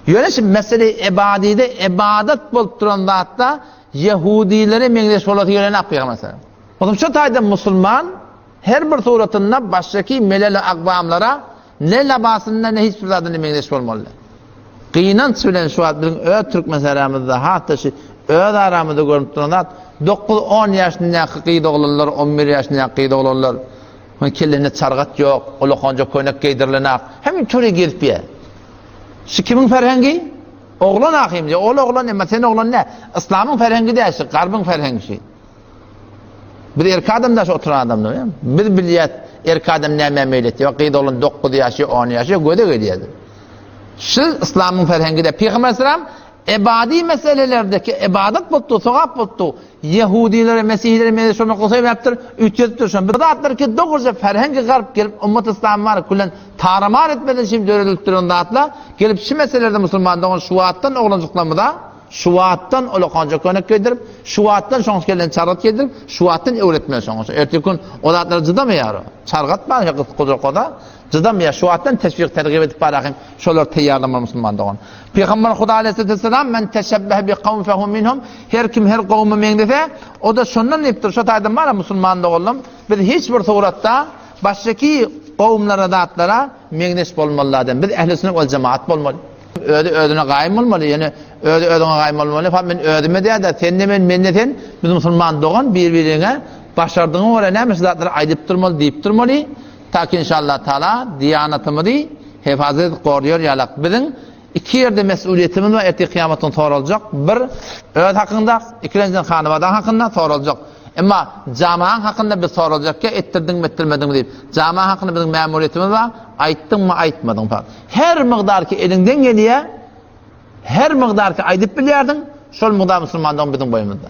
Ýöne şu mesele ebadide ebadat bolup duran zatda ýehudilere meňzeş bolasy gelenok Pygamber sallam. Onuň şu taýda musulman her bir suratynda başdaki meleli agwamlara ne labasynda ne hiç bir zadynda meňzeş bolmaly. Gynanç bilen şu wagt biziň öz türkmen säramyzda hat-da şu öz aramyzda görünip duran zat 9-10 ýaşyndaky gyz oglanlar, 11 ýaşyndaky gyz oglanlar kellesinde çargat ýok, ulakanja köýnek geýdirilenak, hem töre gezip ýör. Şu kimiň ferhengi? Oglan ahym diýýär. Ol oglan emma sen oglan däl. Yslamyň ferhengi däl şu, garbyň ferhengi şu. Biz erkek adam da şu oturan adamlar. Biz bilýäs erkek adam nämä meýil etýär. Gyz oglan 9 ýaşy, 10 ýaşy göze gelýär. Şu yslamyň ferhengi däl. Pygamber aleyhisselam ebadi meselelerdeki ebadat bolupdy, sogap bolupdy. Ýehudilere, mesihilere meňzeş bolmaklyk sebäpdir, üýtgedipdir şony. Bu zatlar ki dogruja ferhengi garp gelip ummat yslam bar külen taramar etmeden şimdi döredilip duran zatlar gelip şu meselelerde musulman dogan şu wagtdan oglanjyklarymyza şu wagtdan olakanca könek geýdirip, şu wagtdan şoňa gelen çargat geýdirip, şu wagtdan öwretmeli şoňa. Erteki gün o zatlara jydamaýar. Çargat bar, gyzykly Jydamaýar. Şu wagtdan teşwik tergip edip barahym şolary teýýarlamaly musulman dogan. Pygamber Huda aleyhisselam men teşebbehe bi kawm fehu minhum her kim her gowma meňzese o-da şondan diýipdir. Şo taýdan bar musulman doganlarym biz hiç bir suratda başdaki gowumlara zatlara meňzeş bolmaly adam. Biz ehli sünnet wal jemaat bolmaly. Özi özüne gaýym bolmaly. Ýöne özi özüňe gaýym bolmaly. Fa men özüme diýär-de, sen de men, men de sen. Biz musulman dogan bir-biriňe başardygyňa görä näme şu zatlary aýdyp durmaly, diýip durmaly. Ta ki inşallah taala diýanatymyzy hefazat edip gorýar ýalak. Biziň iki ýerde mesuliýetimiz bar, ertir kyýamat gün soraljak. Bir, öz hakyňda, ikilenjiden hanabadaň hakynda soraljak. Emma jamaň hakynda biz soraljak ýa etdirdiňmi, etdirmediňmi diýip. Jamaň hakynda biziň mämuriýetimiz bar, aýtdyňmy, aýtmadyňmy. Her mygdar ki eliňden gelýär, her mygdar ki aýdyp bilýärsiň, şol mygdar musulman dogan biziň boýnumyzda.